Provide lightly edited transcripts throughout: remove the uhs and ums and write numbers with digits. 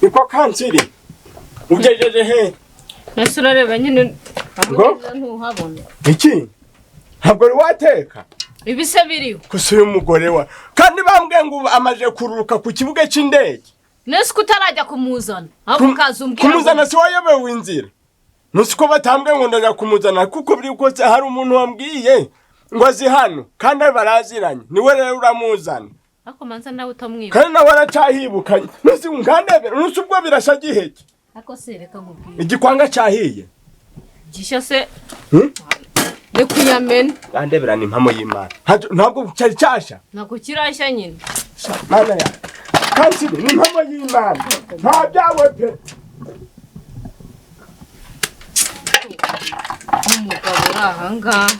Niko kansiri ugejeje he? Nese urareba nyine Ngo? ntuhabona. Iki ntabwo wari wateka. Ibise biriho. Gusa uyu mugore wa kandi bambwiye ngo ubu amaje kururuka ku kibuga cy'indege. Nese ko utarajya kumuzana ahubwo ukaza umbwira ngo- Kumuzana si wayobewe inzira. Ntuzi ko batambwiye ngo ndaja kumuzana, kuko biri kose hari umuntu wambwiye ngo azi hano kandi baraziranye, niwe rero uramuzana. Ariko manza nawe utamwiba. Kandi nawe aracyahibukanye. Ntuzi nkandebera, ntuzi ubwo birasha giheke. Ariko se reka nkubwire. Igikwanga cyahiye. Gishya se. Hmm? Reka uyamene. Nkandebera ni impamo y'Imana. Ntabwo cyari cyasha. Ntabwo kirashya nyine. Mana ya kansiri ni impamo y'Imana, nta byawe pe. Umugabo uri ahangaha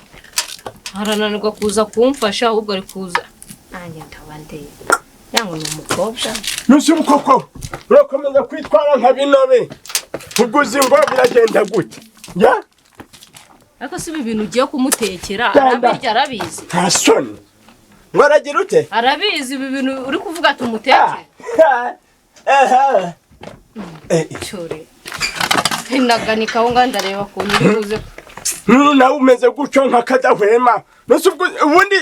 arananirwa kuza kumfasha, ahubwo ari kuza nanjye ndaba ndeba yangwa ni umukobwa. Ntuzi ubu koko urakomeza kwitwara nka binobe, ubwo uzi ngo biragenda gute ya? Ariko si ibi bintu ugiye kumutekera Genda. arabirya arabizi. Nta soni ngo aragira ute? Arabizi ibi bintu uri kuvuga ati umutekere. Cyore naganika aho ngaho ndareba ukuntu uri buze. Nawe umeze gutyo nka kadahwema. Ntuzi ubwo ubundi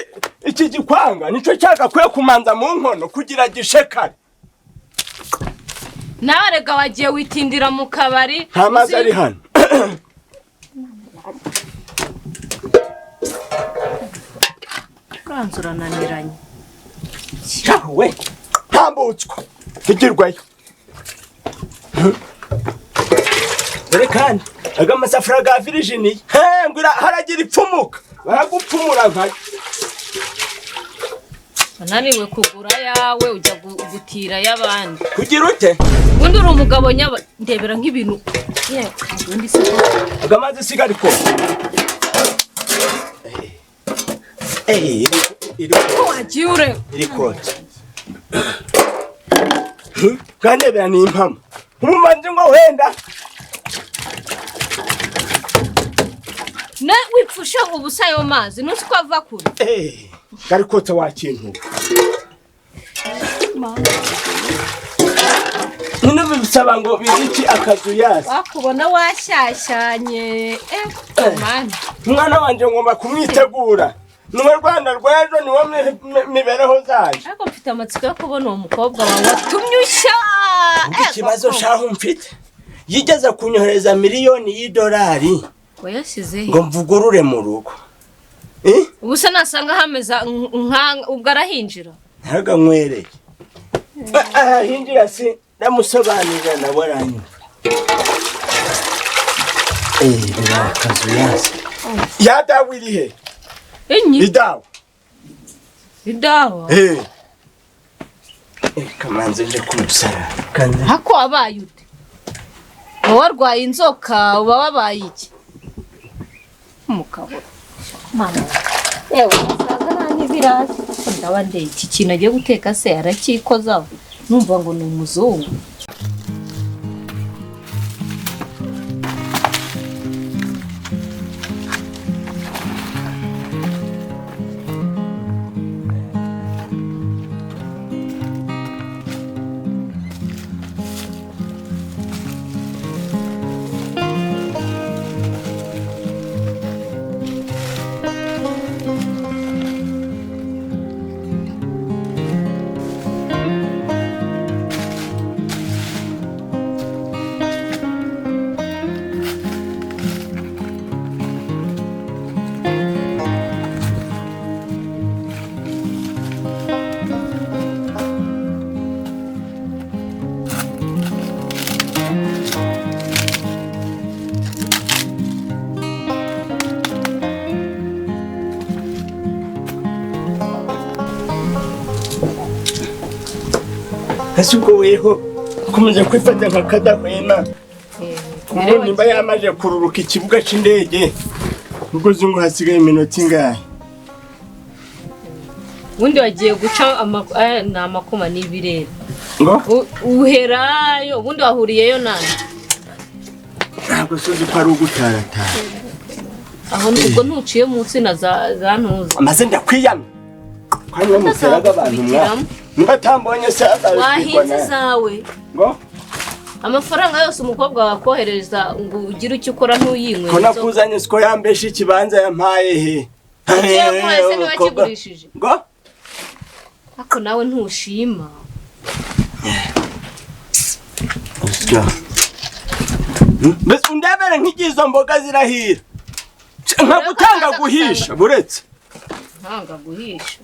iki gikwanga nicyo cyagakwiye kumanza mu nkono kugira gishekare. Nawe rega wagiye witindira mu kabari. Nta mazi ari hano. Uranze urananiranye. Cyawe ntambutswa ntigirwayo. Dore kandi aga masafuriya ga Virginia ngo haragira ipfumuka baragupfumura nkayo. Unaniwe kugura yawe ujya gutira y'abandi. Kugira ute? Ubundi uri umugabo nyaba ndebera nk'ibintu. Yewe ubundi se ko Aga mazi sigara ko. Iri wagiye ureba. Iri koti. Kandebera ni impamo. Umumanzi ngo wenda. Ne wipfusha ubusa ayo mazi ntuzi ko ava kure. Kari kotsa wa kintu. Nino bisaba ngo bibiki akazu yasi. Wakubona washyashyanye. Mani. Umwana wanje ngomba kumwitegura. Niwe Rwanda rw'ejo, niwe mibereho zaje. Ariko mfite amatsiko yo kubona uwo mukobwa wawe watumye ushya. Ikibazo shaho mfite. Yigeze kunyohereza miliyoni y'idolari Wayashyize he? ngo mvugurure mu rugo. Ubu se nasanga hameza nka ubwo arahinjira. Ntaga nkwereye. Arahinjira si ndamusobanurira nawe aranyumva. Birakazu yasi. Yadawe iri he? Enyi. Idawa. Idawa. Kamanzi nje kumusara. Kandi Hako wabaye ute? Uba warwaye inzoka, uba wabaye iki? Umugabo. Mama. Yewe usanga nta n'ibirayi. Ndaba ndeye iki kintu agiye guteka se aracyikozaho. Numva ngo ni umuzungu. Ese ubwo weho ukomeza kwifata nka kadahwema. Ubu nimba yamaze kururuka ikibuga cy'indege, ubwo uzi ngo hasigaye iminota ingahe? Ubundi wagiye guca ni amakoma n'ibirere. Ngo? Uherayo, ubundi wahuriyeyo nani? Ntabwo suzi ko ari ugutaratara. Aho ubwo ntuciye mu nsina za ntuza. Amaze ndakwiyana. Kandi muteraga abantu mwa. Niba tambonye se Wahinze zawe. Ngo? Amafaranga yose umukobwa wakohereza ngo ugire icyo ukora ntuyinywere. Ko nakuzanye siko yambesha ikibanza yampaye he? Yaguhaye se niba kigurishije? Ngo Ariko nawe ntushima. Mbese undebere nk'igizo mboga zirahira. Nka gutanga guhisha buretse. Ntanga guhisha.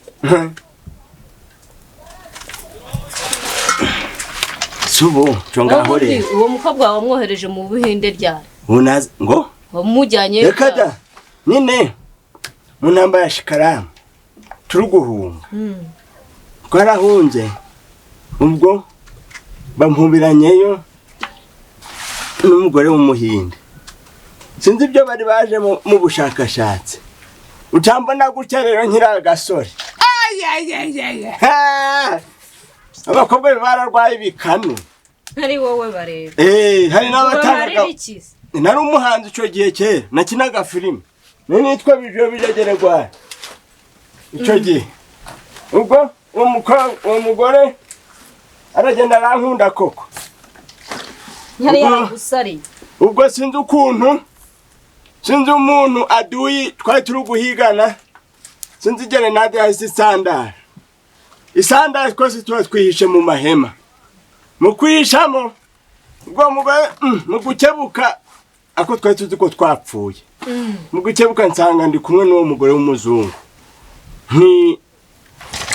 Subu cyo ngaho rero. Uwo mukobwa wamwohereje mu Buhinde ryari? Unaza ngo wamujyanye reka da nyine mu ntamba ya shikaramu turuguhunga. Twarahunze ubwo bampubiranyeyo n'umugore w'umuhinde. Sinzi ibyo bari baje mu bushakashatsi. Utambona gutya rero nkira gasore. Abakobwa bararwaye ibikanu. Ari wowe bareba. Hari n'abatanga. Nari umuhanzi ico gihe kera nakinaga filime. Ni nitwa Bijo Bijageregwa. Ico gihe. Ubwo uwo mugore aragenda arankunda koko. Yari yaragusariye. Ubwo sinzi ukuntu sinzi umuntu aduyi twari turi guhigana. Sinzi gerenade yahise isandara. Isandara twese tuba twihishe mu mahema. Mu kwihishamo ubwo mugore mu gukebuka ako twari tuzi ko twapfuye. Mu gukebuka nsanga ndi kumwe n'uwo mugore w'umuzungu. Nti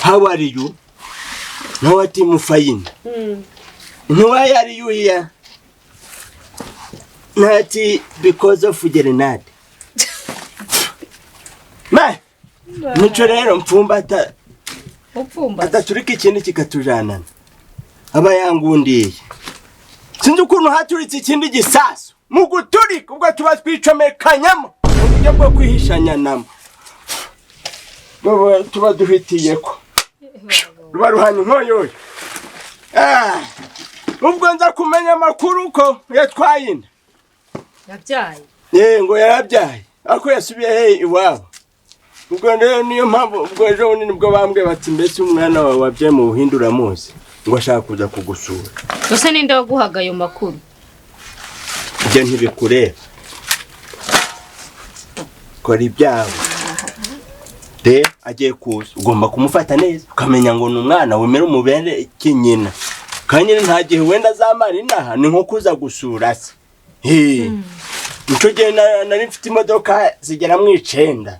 how are you? Nawe ati mufayini. Nti why are you here? Nati because of gerenade. Ma nico rero mfumbata ataturika ikindi kikatujanana. Aba yangundiye. Sinzi ukuntu haturitse ikindi gisasu. Mu guturika ubwo tuba twicomekanyamo mu buryo bwo kwihishanyanamo. Bwo tuba duhitiye ko. Ruba ruhanye nkoyoyo. Ubwo nza kumenya amakuru ko yatwaye inda. Yabyaye. Ngo yarabyaye. Ako yasubiye he iwabo. Ubwo rero niyo mpamvu ubwo ejo bundi nibwo bambwe bati mbese umwana wawe wabyaye mu Buhinde uramuzi ngo ashaka kuza kugusura. Gusa ninde waguhaga ayo makuru? Ibyo ntibikureba. Kora ibyawe. De agiye kuza ugomba kumufata neza ukamenya ngo ni umwana wemera umubere kinyina. Kandi nta gihe wenda azamara inaha ni nko kuza gusura se. Ico gihe nari mfite imodoka zigera mu 9.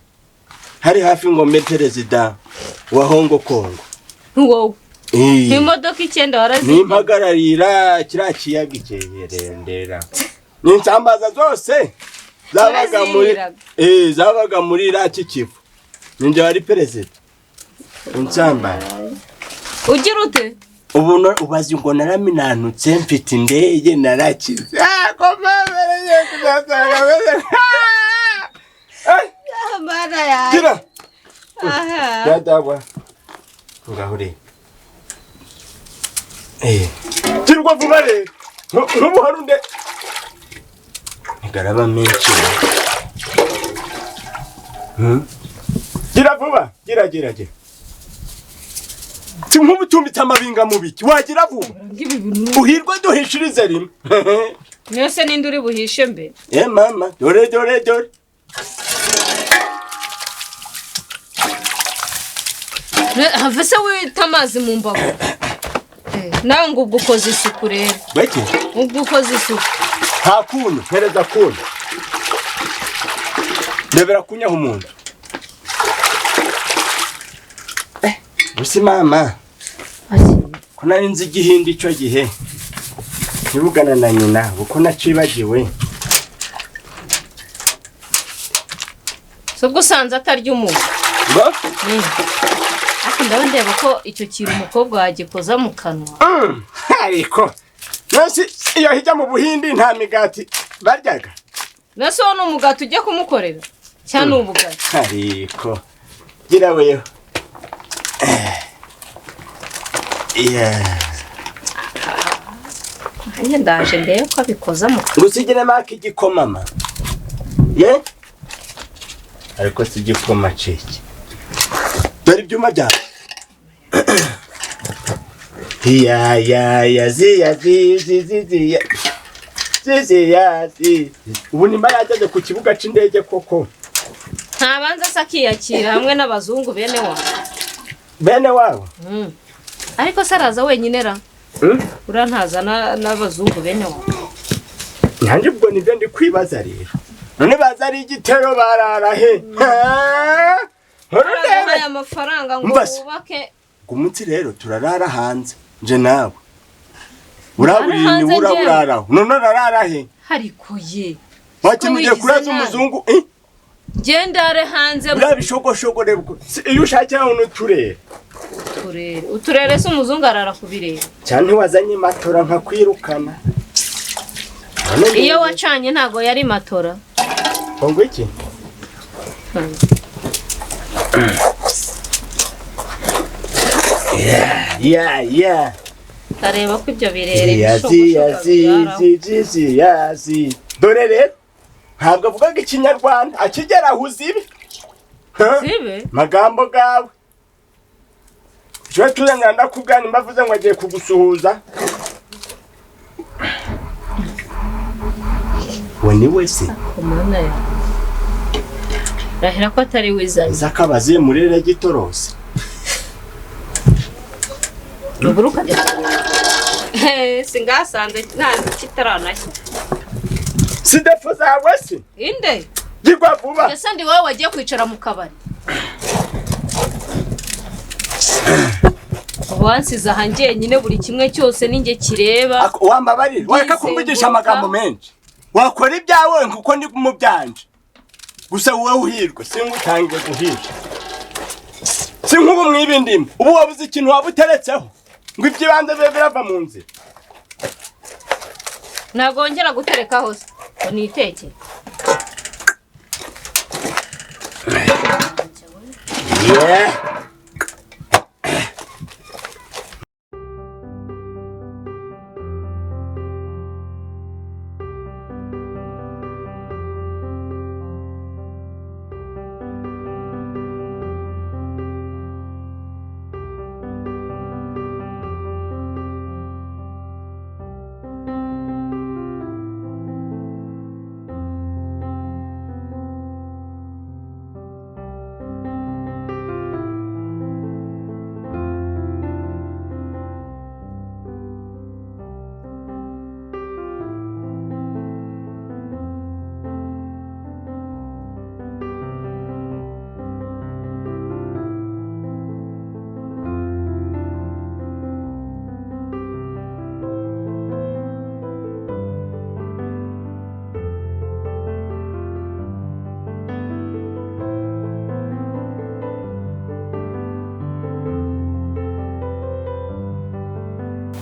Hari hafi ngo mbe perezida wa Hongo Kongo. Wowe. Imodoka 9 warazi. Nimpagararira kiriya kiyaga ikererendera. Ninsambaza zose zabaga muri zabaga muri raki Kivu. Ninjye wari perezida. Insamba. Ugira ute? Ubu ubazi ngo naraminanutse mfite indege narakize. Komebereye kuzasanga. Mana ya. Gira. Aha. Yadawa. Ngahure. Tirwa vuba rero. Ntubu harunde. Igaraba menshi. Gira vuba, gira gira gira. Si nk'ubutumbitse amabinga mu biki wagira vuba. Uhirwe duhishirize rimwe. Mwese ninde uri buhishe mbe? Mama, dore dore dore. Have se wita amazi mu mbago. Nawe ngo ubwo ukoze isuku rero. Beki? Ubwo ukoze isuku. Nta kuntu, mpereza kuntu. Ndebera kunyaho umuntu. Usi mama. Ko nari nzi igihindi ico gihe. Ntibugana na nyina uko nacibagiwe. So ubwo usanze atarya umuntu. Ngo? Ariko ndabona ndeba ko icyo kintu umukobwa wagikoza mu kanwa. Ariko nasi iyo hijya mu Buhindi nta migati baryaga. Nase wowe ni umugati ujya kumukorera cyangwa ni ubugari? Ariko gira weyo. Nanjye ndaje ndebe ko abikoza mu kanwa. Ngusigire maka igikoma ma. Ye? Ariko si igikoma ciki. Dore ibyuma byawe. Ya ya ya zi ya zi zi zi zi ya zi zi ya zi. Ubu nimba yageze ku kibuga c'indege koko? Ntabanza se akiyakira hamwe n'abazungu bene wabo? Bene wabo. Ariko se araza wenyine ra? Urantaza n'abazungu bene wabo. Nanjye ubwo nibyo ndi kwibaza rero. None baza ari igitero barara he? Baraguhaye amafaranga ngo wubake. Ku munsi rero turarara hanze nje nawe. Uraburira ni uraburaraho. None urarara he? Ariko ye. Wakimugiye kuraza umuzungu Gendare hanze. Urabishogoshogore iyo ushakira aho uturere. Uturere. Uturere se umuzungu arara kubireba. Cyane wazanye matora nka kwirukana. Iyo wacanye ntago yari matora. Ngo iki? Yeah, yeah. Tareba ko ibyo birere bishogoshogora. Dore rero ntabwo avugaga ikinyarwanda akigera aho uzibe. Zibe? Magambo gawe. Cyo turengana ndakubwana imbavuze ngo agiye kugusuhuza. We ni wese. Komana ya. Rahira ko atari wizanye. Zakabaziye muri regitorose. Ruburuka. Singasanze nta kitaranashye. Sidefo zawe se? Inde? Gigwa vuba. Ese ndi wowe wagiye kwicara mu kabari. Wansize aha njyenyine buri kimwe cyose ninjye kireba. Wambabarira, wareka kumvugisha amagambo menshi. Wakora ibyawe kuko ndi mu byanje. Gusa wowe uhirwe, singutangiye guhisha. Sinkubu mwibindimo. Ubu wabuze ikintu waba uteretseho. Ngo ibyibanze bibe birava mu nzira. Nagongera gutereka hose. Ngo niteke. Yeah.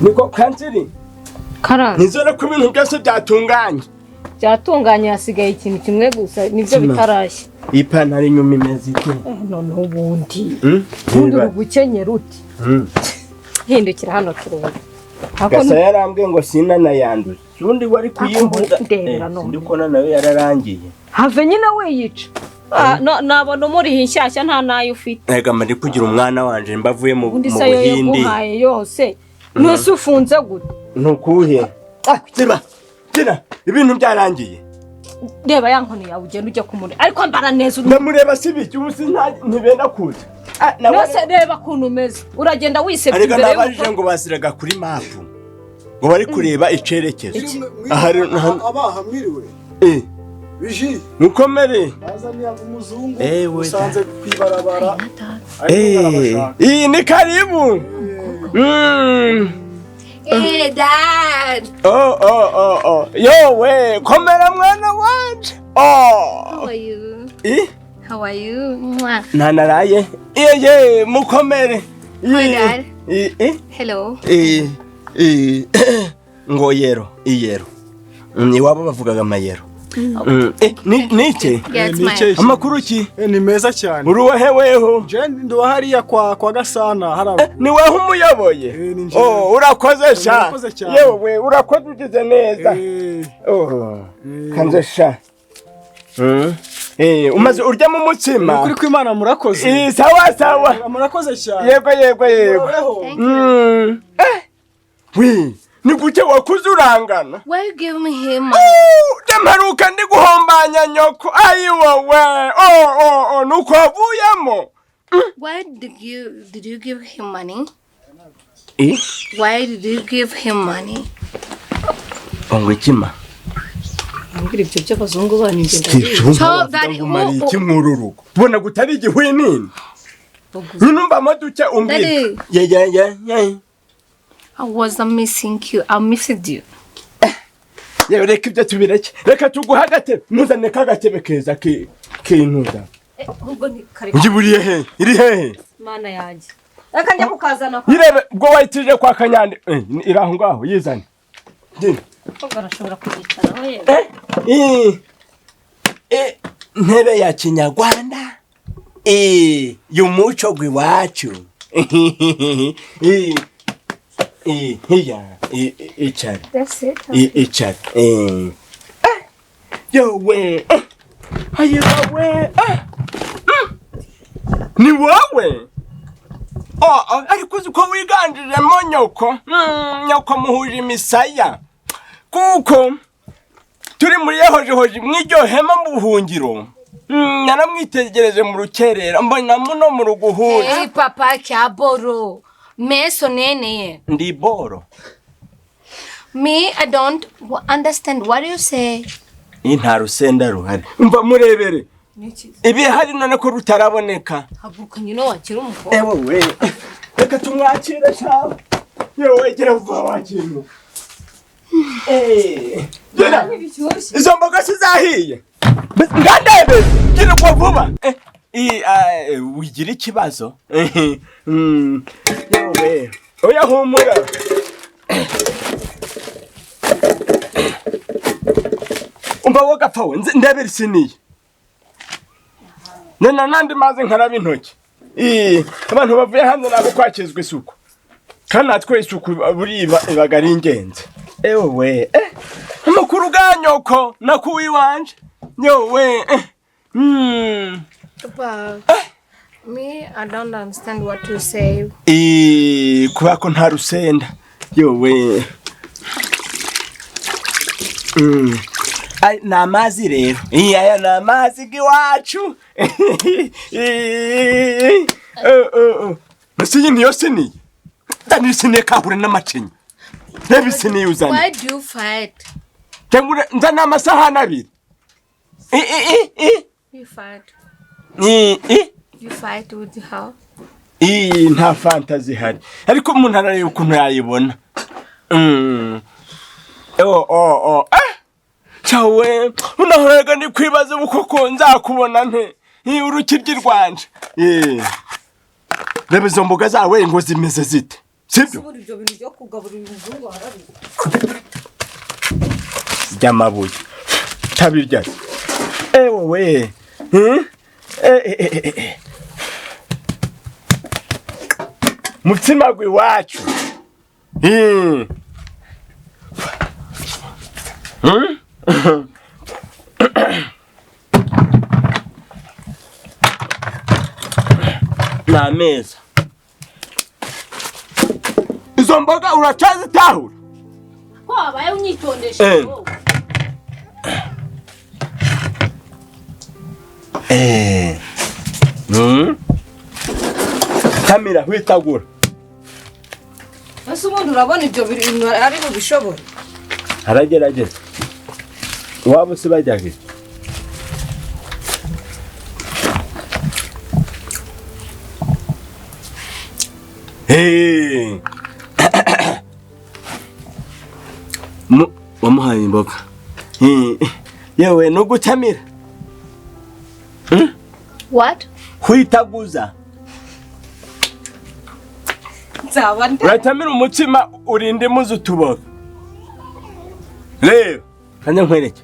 Niko kanseri karara nizere ko ibintu byose byatunganye. Byatunganye hasigaye ikintu kimwe gusa nibyo bitarashye. Ipantaro inyuma imeze ite? Noneho ubundi ubundi ugukenyera uti hindukira hano turebe. Gasa yarambwiye ngo sinanayanduye. Ubundi wari kuyimbuza ndi kubona nawe yararangiye. Have nyine we yica. Nabona umuriha inshyashya nta nayo ufite. Ega mari kugira umwana wanje mbavuye mu Ubundi Buhindi. se yo yaguhaye yose. Nose ufunze gute? Ntukuhe. Ziba. Zira. Ibintu byarangiye. Reba ya nkoni yawe ugenda ujya kumureba. Ariko mbara neza. Ndamureba sibiki ubu ntibenda kuza. Nose reba kuntu umeze. Uragenda wisebya imbere y'uko. Ariko nabajije ngo basiraga kuri mapu. Ngo bari kureba icerekezo. Ahari abaha mwiriwe. Biji. Mukomere. Bazaniye umuzungu usanze kwibarabara. Iyi ni karibu. Hey, Dad. Oh. Yo, we, komera mwana wanje. Oh. How are you? Eh? How are you? Mwah. Nanaraye. Ye, mukomere. Hi, Dad. Eh? Hello. Eh. Ngo yero, iyero. Iwabo bavugaga amayero. Nike? Amakuru ki? Ni meza cyane. Uruwahe weho? Je ndi hariya kwa Gasana harabo. Ni weho umuyoboye? Oh, urakoze sha. Yewe urakoze ugize neza. Oh. Kanze sha. Umaze urya mu mutsima. Kuri kw'Imana murakoze. Sawa sawa. Murakoze cyane. Yego yego yego. We, ni gute wakuze urangana? Why you give me him money? Ndamaruka ndi guhombanya nyoko. Ayi wowe. Oh, nuko wavuyemo. Why did you give him money? Eh? Why did you give him money? Ngo ikima. Ambwira ibyo by'abazungu banyu, ngenda ndabizi. So that- Umariye iki mw'uru rugo? Ubona gutari igihwinini. Nyine duke umbwira. Daddy. Ye. I wasn't missing you. I missed you. Yewe, reka ibyo tubireke. Reka tuguhe agatebe. Ntuzane kagatebe keza kintuza. Ahubwo ni kare. Ngiburiye he? Iri hehe? Mana yanjye, reka njya kukazana. Yirebe ubwo wayitije kwa Kanyande. Iri aho ngaho yizane. Ngina. Ahubwo arashobora kuyicaraho yewe. Ntebe ya kinyarwanda y'umuco gw'iwacu. Hiya, icara. That's it. Icara. Yowe, ayi wowe, ni wowe. Oh, ariko uzi ko wiganjiremo nyoko. Nyoko muhuje imisaya, kuko turi muri yehojehoje mw'iryo hema mu buhungiro. Naramwitegereje mu rukerera, mbona muno mu ruguhuri. Hey, Papa Kiaboro. Me sonene. Ndi boro. Me, I don't understand what you say. Ni nta rusenda ruhari. Umva murebere ibihari none ko rutaraboneka. Haguruka nyine wakira umukobwa. Ewe we, reka tumwakire shawe. Yewe, gera vuba wakintu. Gera. Bishyushye. Izo mboga zizahiye ngandebe, gira ubwo vuba. Wigira ikibazo. Yewe, oya, humura. Umva wowe gapfa we, ndebera isiniye nena n'andi mazi nkaraba intoki. Abantu bavuye hanze nabo kwakizwa isuku, kandi natwe isuku buriya ibaga ari ingenzi. Ewe, amakuru ga nyoko nakuwe iwanje yowe. Papa, me, I don't understand what you say. Kubera ko nta rusenda yowe. Ay, ni amazi rero. Aya ni amazi g'iwacu. Oh. Mbese iyi niyo siniye? Ndani isiniye kahure n'amacinya. Reba isiniye uzanye. Why do you fight? Cyangwa nzana amasahani abiri. I, i, i, i. You fight. I, i. You fight with her. Iyi nta fanta zihari, ariko umuntu arareba ukuntu yayibona. Oh. Cyawe, unahoraga ni kwibaza ubu koko nzakubona nte? Urukiryi rwanje. Reba izo mboga zawe ngo zimeze zite, sibyo? Ubundi ibyo bintu byo kugaburira umuzungu warabizi. By'amabuye tabirya. Ewe we. Hmm? Eh. Mutsima gw'iwacu. Ni ameza. Izo mboga uracazitahura? Ko wabaye unyitondesha wowe. Tamira witagura. Ese ubundi urabona ibyo bintu ari bubishobore? Aragerageza. Iwabo se bajyaga iki? Hey. Wamuhaye imboga. Yewe, no gutamira. What? Kwitaguza. Nzaba nde. Uratamira umutsima, urinda imuzi utuboga. Reba, kandi nkwereke.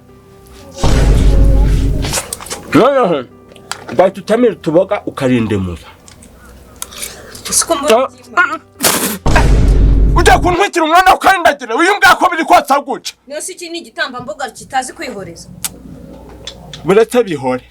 Noneho ugahita utamira utuboga ukarinda imuza. Siko mbona. Ujya kuntwikira umwana ukarindagira uyu mbwa ko biri kotsa guca. Niyo si iki ni igitambambuga kitazi kwihoreza. Buretse bihore.